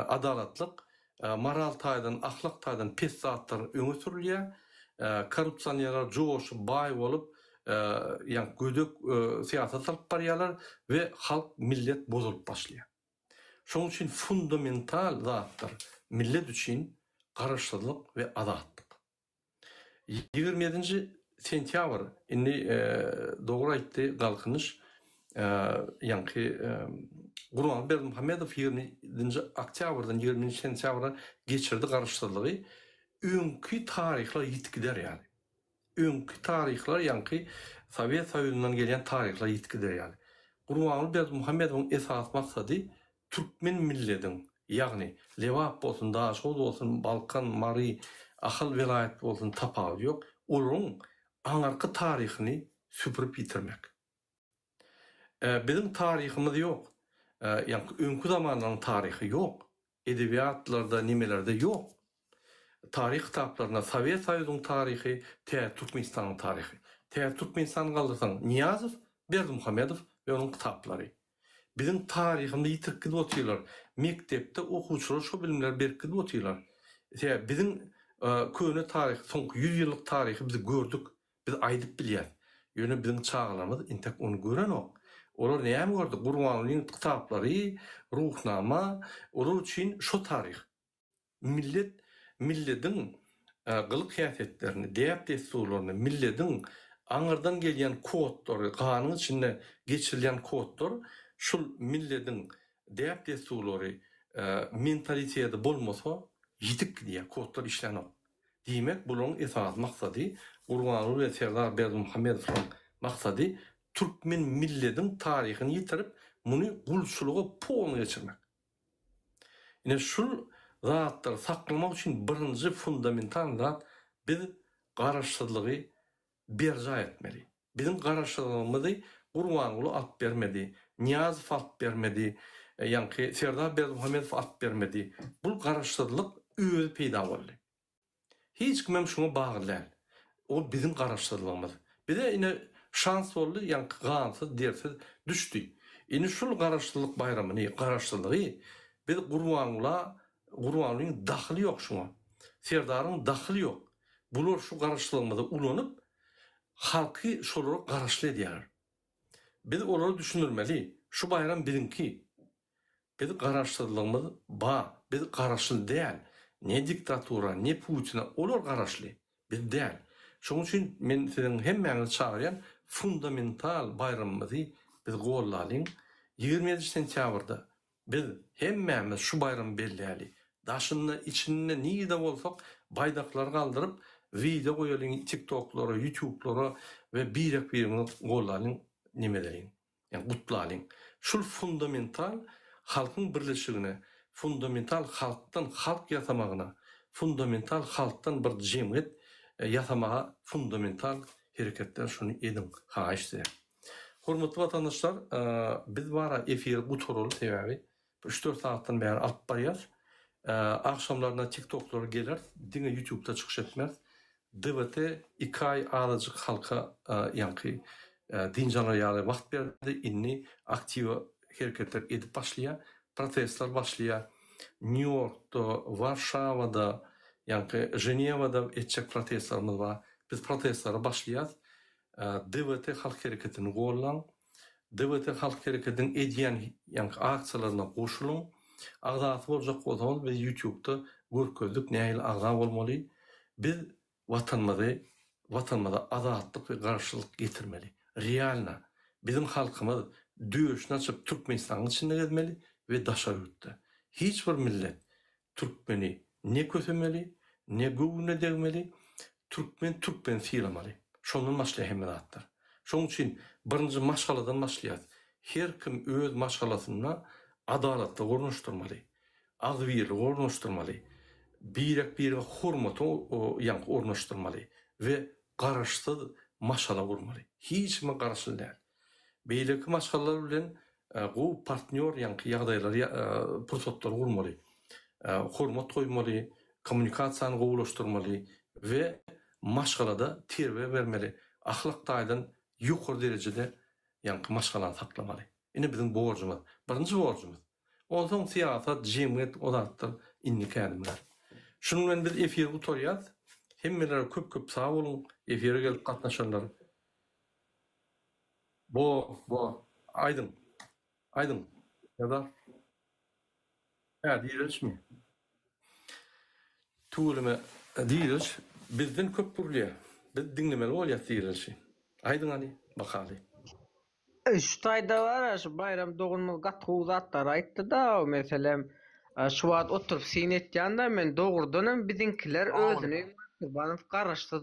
adalatlyk, moral taýdan, ahlak taýdan pes zatlar öňe sürülýär. Korrupsionerler joşup, baý bolup, ýaňky gödek syýasat alyp barýarlar we halk, millet bozulyp başlaýar. Şonuň üçin fundamental zatlar millet üçin garaşsyzlyk we azatlyk. 27-nji sentýabr, indi dogry aýtdy Galkynyş, ýaňky Gurbanguly Berdimuhamedow 27-nji oktýabrdan 20-nji sentýabra geçirdi garaşsyzlygy, öňki taryhlar ýitip gider ýaly. Öňki taryhlar ýaňky Sowet Soýuzyndan gelýän taryhlar ýitip gider ýaly. Gurbanguly Berdimuhamedowyň esasy maksady Türkmen millediň, ýagny Lebap bolsun, Daşoguz bolsun, Balkan, Mary, Ahal welaýat bolsun tapawudy ýok, olaryň aňyrky taryhyny süpürip ýitirmek. Biziň taryhymyz ýok. Ýaňky öňki zamanlaryň taryhy ýok. Edebiýatlarda, nimelerde ýok. Taryh kitaplarynda Sowet Soýuzyň taryhy, täze Türkmenistanyň taryhy. Täze Türkmenistany galdyrsaň Nyýazow, Berdimuhamedow we onuň kitaplary. Biziň taryhymyzy ýitirip gidip otyrlar. Mekdepde okuwçylara şo bilimleri berip gidip otyrlar. Sebäbi biziň köne taryh, soňky ýüz ýyllyk taryhy biz gördük, biz aýdyp bilýäs. Ýöne biziň çagalarymyz entek ony görenok. Olar näme gördi? Gurbangulyň kitaplary, Ruhnama, olar üçin şo taryh. Millet millediň gylyk-häsiýetlerini, däp-dessurlaryny, millediň aňyrdan gelýän kodlary, ganyň içinde geçirilýän kodlar şul millediň däp-dessurlary, mentaliteti bolmasa ýitip gidýär, kodlar işlänok. Diýmek, bularyň esasy maksady, Gurbanguly we Serdar Berdimuhamedowlaryň maksady türkmen millediň taryhyny ýitirip, muny gulçulyga polny geçirmek. Ine şul zatlary saklamak üçin birinji fundamental zat biz garaşsyzlygy berjaý etmeli. Biziň garaşsyzlygymyzy Gurbanguly alyp bermedi, Nyýazow alyp bermedi, ýaňky Serdar Berdimuhamedow alyp bermedi. Bul garaşsyzlyk özi peýda boldy. Hiç kimem şuňa bagly däl. Ol biziň garaşsyzlygymyz. Bize ine şans boldy, ýaňky gansyz, dersiz düşdi. Indi şul garaşsyzlyk baýramyny, garaşsyzlygy biz Gurbangula, Gurbangulyň dahyly ýok şuňa. Serdaryň dahyly ýok. Bular şu garaşsyzlygymyzy ulanyp, halky şolara garaşly edýärler. Biz olara düşündirmeli, şu baýram biziňki. Biz garaşsyzlygymyz bar, biz garaşly däl. Ne diktatura, ne Putine, olar garaşly, biz däl. Şonuň üçin men siziň hemmäňizi çagyrýan, fundamental baýramymyzy biz gollalyň. 27 sentýabrda biz hemmämiz şu baýramy belläli. Daşynda, içinde, nirde bolsak baýdaklary galdyryp, wideo goýalyň tiktoklara, ýutublara we birek-birimizi gollalyň, neme edeliň. Ýagny gutlalyň. Şul fundamental halkyň birleşigine, fundamental halkdan halk ýasamagyna, fundamental halkdan bir jemgyýet ýasamaga fundamental hereketler şuny ediň haýyş size. Hormatly watandaşlar, biz bara efiri gutaraly sebäbi bir üç-dört sagatdan bäri alyp barýas. Agşamlaryna TikToklara geleris, diňe YouTube'da çykyş etmeris. DWT iki aý azajyk halka ýaňky dynç alar ýaly wagt berdi, indi aktiw hereketler edip başlaýar, protestler başlaýar. Nýu-Ýorkda, Warşawada, ýaňky Ženewada etjek protestlerimiz bar. Biz protestlere başlaýas. DWT halk hereketini gollaň. DWT halk hereketiniň edýän ýaňky aksiýalaryna goşulyň. Agzasy boljak bolsaňyz biz ýutubda görkezdik nähili agza bolmaly. Biz watanymyzy watanymyza azatlyk we garaşsyzlyk getirmeli. Realno biziň halkymyz döşüni açyp Türkmenistanyň içinde gezmeli we daşary ýurtda. Hiç bir millet Türkmeni ne kösemeli, ne göwnüne degmeli, türkmen türkmeni sylamaly. Şondan başlaýar hemme zatlar. Şonuň üçin birinji maşgaladan başlaýas. Her kim öz maşgalasynda adalatlygy ornaşdyrmaly, agzybirligi ornaşdyrmaly, birek-birege hormaty ýaňky ornaşdyrmaly we garaşsyz maşgala gurmaly. Hiç kime garaşly däl. Beýleki maşgalalar bilen gowy partnýor ýaňky ýagdaýlary, pursatlary gurmaly. Hormat goýmaly, kommunikasiýany gowulaşdyrmaly we maşgalada terbiýe bermeli, ahlak taýdan ýokary derejede ýaňky maşgalany saklamaly. Ine biziň borjumyz. Birinji borjumyz. Onsoň syýasat, jemgyýet o zatlar indiki ädimler. Şunuň bilen biz efiri gutarýas. Hemmelere köp köp sag boluň efire gelip gatnaşanlar. Bo, bo. Aýdyň. Aýdyň. Serdar. Hä, direlişmi? Tüweleme, direliş bizden köp gürleýär. Biz diňlemeli bolýas direlişi. Aýdyň hany, bakaly.
Şu taýda bar-a, şu Baýram doganymyz gaty gowy zatlar aýtdy-da, meselem, şu wagt oturyp syn etýän-de men, dogrudanam biziňkiler özüni Gurbanow garaşsyz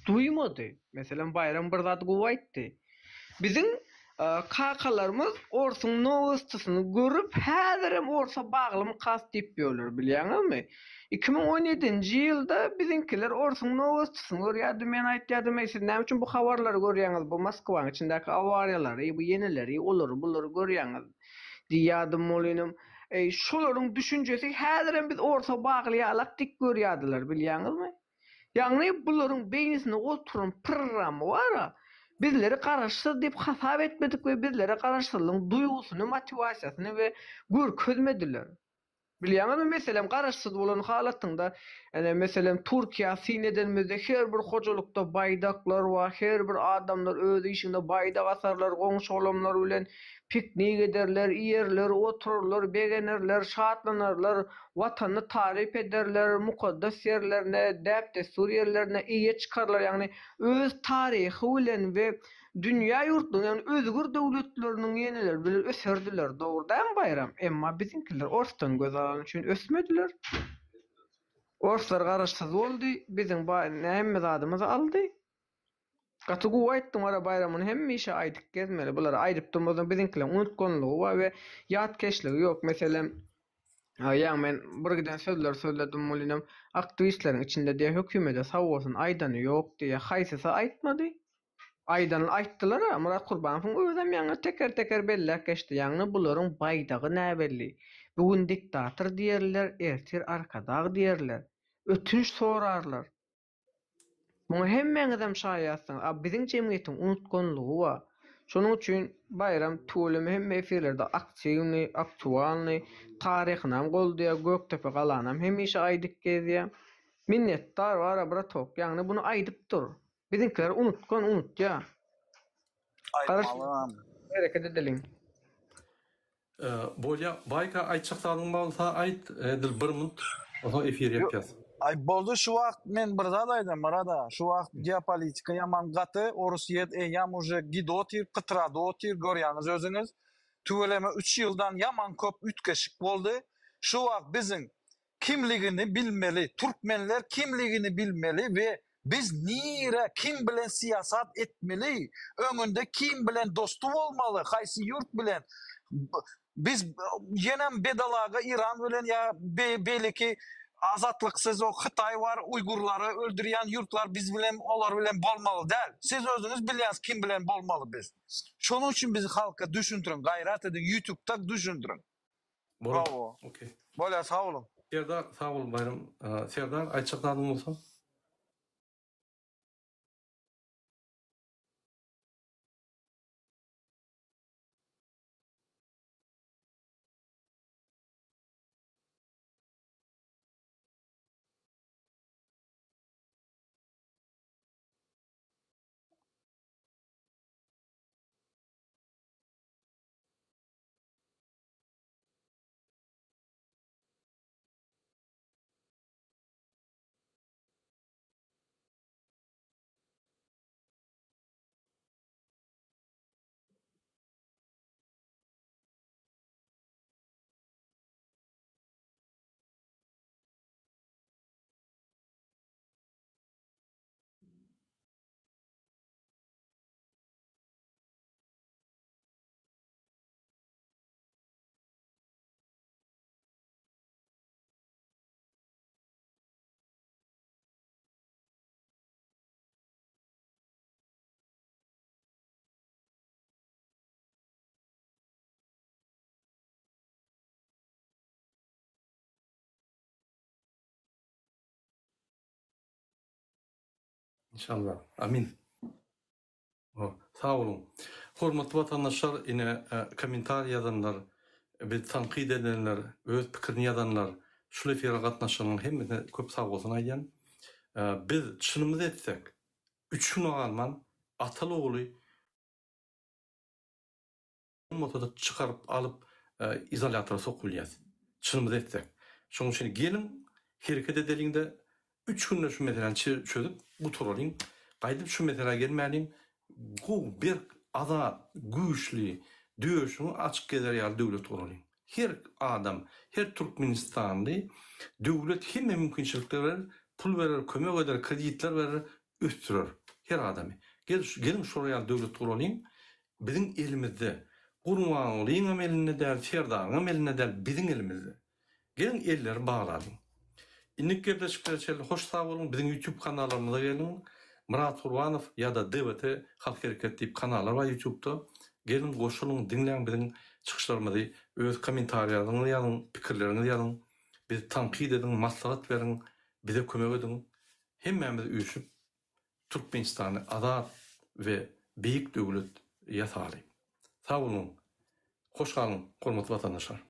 duýmady. Meselem, Baýram bir zady gowy aýtdy. Biziň kakalarymyz orsuň nowostysyny görüp, häzirem orsa baglymykas diýip ýörler, bilýäňizmi? 2017-nji ýylda biziňkiler orsuň nowostysyny görýärdi, men aýtýardym, eý, siz näme üçin bu habarlary görýäňiz, bu Moskwanyň içindäki awariýalary, bu ýeneleri, olary, bulary görýäňiz diýýärdim welinem, eý, şolaryň düşünjesi häzirem biz orsa bagly ýalak diýip görýärdiler, bilýäňizmi? Ýagny bularyň beýnisinde oturan prramy bar-a, bizleri garaşsyz diýip hasap etmedik we bizlere garaşsyzlygyň duýgusyny, motiwasiýasyny we görkezmediler. Bilýäňizmi, meselem, garaşsyz bolan halatyňda, ene, meselem, Türkiýä syn edenimizde her bir hojalykda baýdaklar bar, her bir adamlar öz işinde baýdak asarlar, goňşy-golamlar bilen piknik ederler, iýerler, oturarlar, begenerler, şatlanarlar, Watanyny taryp ederler, mukaddes ýerlerine, däp-dessur ýerlerine eýe çykarlar, ýagny öz taryhy bilen we dünýä ýurtlarynyň, ýagny özgür döwletleriniň ýeneleri bilen öserdiler. Dogry dälmi Baýram? Emma biziňkiler orsdan göz alany üçin ösmediler. Orslar garaşsyz boldy, biziň hemme zadymyzy aldy. Gaty gowy aýtdyň wara Baýram muny hemişe aýdyp gezmeli bulary aýdyp durmazdan biziňkileriň unutganlygy bar we ýatkeşligi ýok meselem ýaňy men bir giden sözler sözledim welinem aktiwistleriň içinde diýä hökümede sag bolsun aýdany ýok diýä haýsysy aýtmady aýdany aýtdylara Myrat Kurbanowyň özem ýaňy teker teker belläp geçdi ýagny bularyň baýdagy näbelli bu gün diktator diýerler ertir arkadag diýerler ötünç sorarlar. Muňa hemmäňizem şaýatsyňyz. A biziň jemgyýetiň unutganlygy bar. Şonuň üçin Baýram tüweleme hemme efirlerde aktiwnyý, aktualnyý, taryhynam goldaýar, Gökdepe galanam hemişe aýdyp gezýär. Minnetdar bara bratok, ýagny buny aýdyp dur. Biziňkiler unutgan, unutýar.
Aýtmalygam.
Hereket edeliň.
Bolýa Baýka aýtjak zadyň bolsa aýt edil bir munt onsoň efir ýapýas.
Aý boldy şu wagt men bir zat aýdam Myrat aga şu wagt geopolitika ýaman gaty Orusýet eýýäm uje gidip otyr pytrady otyr görýäňiz özüňiz tüweleme üç ýyldan ýaman köp üýtgeşik boldy şu wagt biziň kimligini bilmeli türkmenler kimligini bilmeli we biz nire kim bilen syýasat etmeli öňünde kim bilen dosty bolmaly haýsy ýurt bilen biz ýenem bedalaga Iran bilen ýa beýleki. Azatlyksyz o Hytaý bar uýgurlary öldürýän ýurtlar biz bilen olar bilen bolmaly däl. Siz özüňiz bilýäňiz kim bilen bolmaly biz. Şonuň üçin biz halka düşündiriň gaýrat ediň ýutubda düşündiriň.
Bolar.
Bravo.
Okey.
Bolýar sag boluň.
Serdar sag bol Baýram. Serdar aýtjak zadyň bolsa. Inşallah. Amin. Sag boluň. Hormatly watandaşlar, ine kommentariý ýazanlar, bizi tankyt edenler, öz pikirini ýazanlar, şul efire gatnaşanlaryň hemmesine köp sagbolsun aýdýan. Biz çynymyzy etsek, üç güne galman ataly-ogly bolmasa-da çykaryp alyp izolýatora sokup bilýäs. Çynymyzy etsek. Şonuň üçin geliň hereket edeliň-de üç günde şu meseläni çözüp gutaralyň. Gaýdyp şu meselä gelmäliň. Gowy, berk, azat, güýçli, döşüňi açyk gezer ýaly döwlet guralyň. Her adam, her türkmenistanly döwlet hemme mümkinçilikleri berer, pul berer, kömek eder, kreditler berer, ösdürer her adamy. Gel geliň şolar ýaly döwlet guralyň. Biziň elimizde. Gurbangulyňam elinde däl, Serdaryňam elinde däl, biziň elimizde. Geliň elleri baglalyň. Indiki gepleşiklere çenli hoş sag boluň, biziň YouTube kanallarymyza geliň. Myrat Gurbanow ýa-da DWT Halk Hereketi diýip kanallar bar YouTube'da. Geliň goşulyň, diňläň biziň çykyşlarymyzy, öz kommentariýalaryňyzy ýazyň, pikirleriňizi ýazyň. Bizi tankyt ediň, maslahat beriň, bize kömek ediň. Hemmämiz üýşüp Türkmenistany azat we beýik döwlet ýasaly. Sag boluň. Hoş galyň hormatly watandaşlar.